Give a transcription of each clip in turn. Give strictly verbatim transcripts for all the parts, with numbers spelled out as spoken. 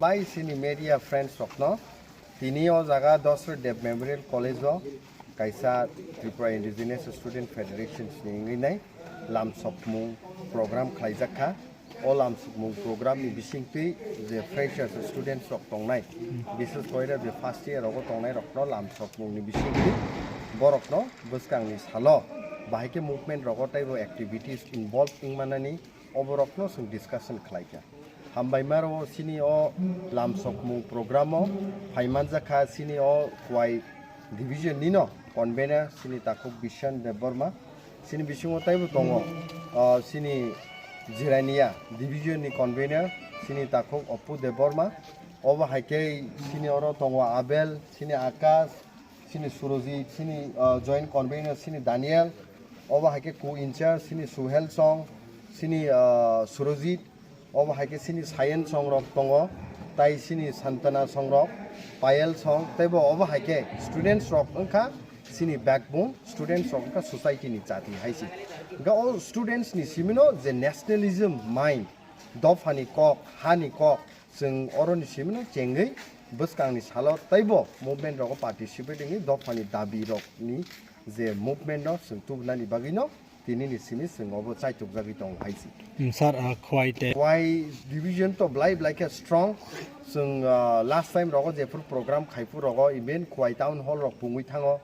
Bai sini media friends rokno tini o jaga Dasarath Deb Memorial College o kaisa Tripura Indigenous Student Federation ni wngwi nai lamsokmung program khlaijak kha. O lamsokmung program ni bisingtwi je freshers students rok tongnai, bises koira je first year rogo tongnai rokno lamsokmung ni bisingtwi borokno bwskang ni salo bahai khe movement rogo teibo activities involve wngmanani oborokno chwng discussion khlaikha. Hambai maro sini o lamsokmung program o phaimanjakha sini o Khowai division nino convener sini takhuk Bishan Debbarma. Sini bisingo taibo tongo, ah, sini Jirania division ni convener sini takhuk Oppu Debbarma. Obo hai khe sini oro tongo Abel, sini Akash, sini Surojit, sini, ah, joint convener sini Daniel, obo hai khe co-in-charge sini Suhel Song, sini, ah, Surojit, obo hai khe sini Sayan Song rok tongo, tai sini Santana Song rok, Payal Song, teibo obo hai khe students rok wngkha sini backbone, students rok wngkha society ni chati hai se. Hingkhe o students ni simino je nationalism mind, dophani kok, hani kok, chwng oroni simino chengwi bwskangni salo teibo movement rogo participate wngwi dophani dabi rokni je movement no chwng tubunani bagwino tinini simi chwng obo chaitukjagwi tongo hai se. Hmm, sir, ah, Khowai te- Khowai division to belai belai khe strong. Chwng, ah, last time rogo jephuru program khaiphuru rogo even Khowai town hall rok pungwi thango.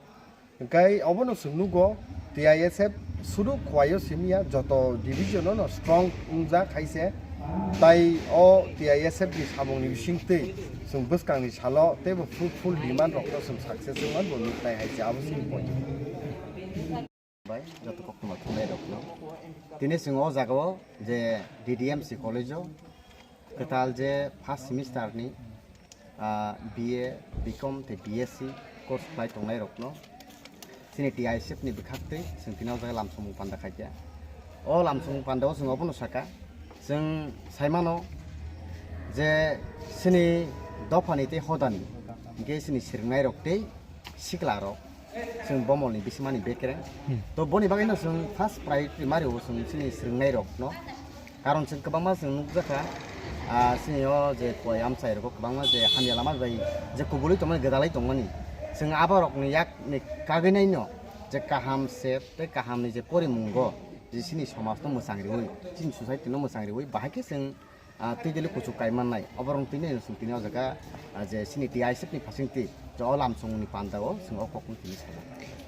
Hingkhe obono chwng nugo, T I S F sudu Khowai o simi ya, joto division o no strong wngjak hai se. Tai o T I S F ni samung ni bisingtwi chwng bwskang ni salo teibo fruitful demand rok no chwng success wngmani bo nuknai hai se, abo chini point. Bai, joto koktwma thumnai rok no. Tini chwng o jaga o je D D M C college o kwtal je first semester ni, ah, B A, B Com tei B S C course khlai tongnai rok no chini T I S F ni bwkhak twi chwng tini o jaga lamsongmung panda khaikha. O lamsongmung panda o chwng obono sakha, chwng saimano je chini dophani tei hodani hwnkhe chini swrwngnai rok tei sikla rok chwng bomol ni bisimani bekereng. Hmm. To boni bagwi no chwng first priority ma rio chwng chini swrwngnai rok no. Karon chwng kwbangma chwng nukjakha, ah, chini o je Khowai amchai rok kwbangma je hamya lama bai je kubulwi tongmani, gwdalwi tongmani. Chwng abo rok ni yak ni kagwi nai no je kaham se tei kaham ni je porimungo je chini somaj no mwchang riwi, chini society no mwchang riwi bahai khe chwng ah, twi dili kuchuk kai mannai. Oborok twi nai chwng tini o jaga, ah, je chini T I S F ni phasing twi je o lamsong ni panda o chwng o kok no tini sago.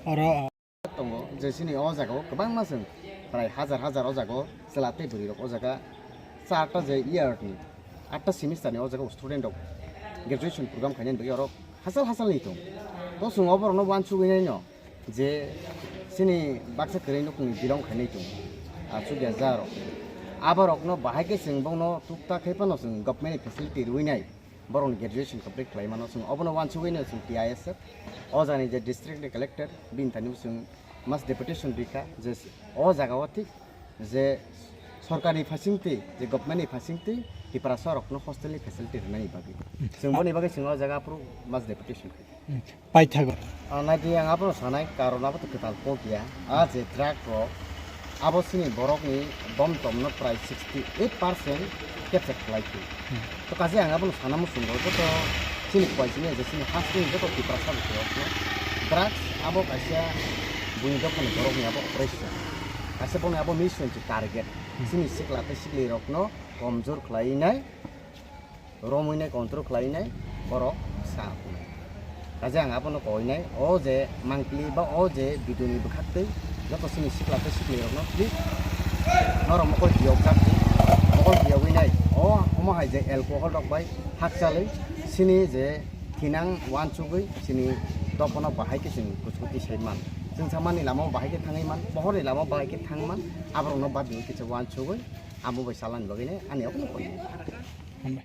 Oro, ah, tongo je chini o jaga o kwbangma chwng prai hajar hajar o jaga o chwla tei bwrwi rok o jaga charta je year ni atta semester ni o jaga o student rok graduation program khainani bagwi oro hachal hachal ni tong. To chwng oborok no uansugwi nai no. Je chini baksa kwrwi nukungni bilong khainai tongo, achukya ja rok. Aborokno bahai khe chwng bono tukta khai phano chwng government ni facility rwinai, borokni graduation complete khlai mano chwng obono uansugwino chwng T I S F o jani je district ni collector bini thani chwng mass deputation rikha je o jaga o thik je sorkarni phasingtwi, je government ni phasingtwi Tiprasa rokno hostel ni facility rwnani bagwi. Chwng boni bagwi chwng o jaga aphuru mass deputation khai. Paithago. Ah, naidi ang abono sanai, karon abo to kwtal kok ya. Ah, je drug rok, abo chini borokni bom tomno prai sixty eight percent capture khlai kho. Hmm. To kaje ang abono sana muchungo, joto chini Khowai sini je chini hasteni joto Tiprasa rok no drugs abo kaisa buini dophani borokni abo operation. Kaisa bono abo mission se target. Hmm. Chini sikla tei sikli rokno komjor khlainai, romwi nai control khlainai borok sa phunai. Kaje ang abono koinai, o je mangpili ba o je biduni bwkhaktwi joto chini sikla tei sikli rokno please norok mokol kiyok jak di, mokol kiyogwi nai o omo hai je alcohol rok bai hakchalwi chini je thinang uansugwi chini dophano bahai khe chwng kuchukuti sai man. Chwng samani lama o bahai khe thangwi man, pohorni lama o bahai khe thang man, aborokno bad di kisa uansugwi amo bai salani bagwi nai ani abono koinai.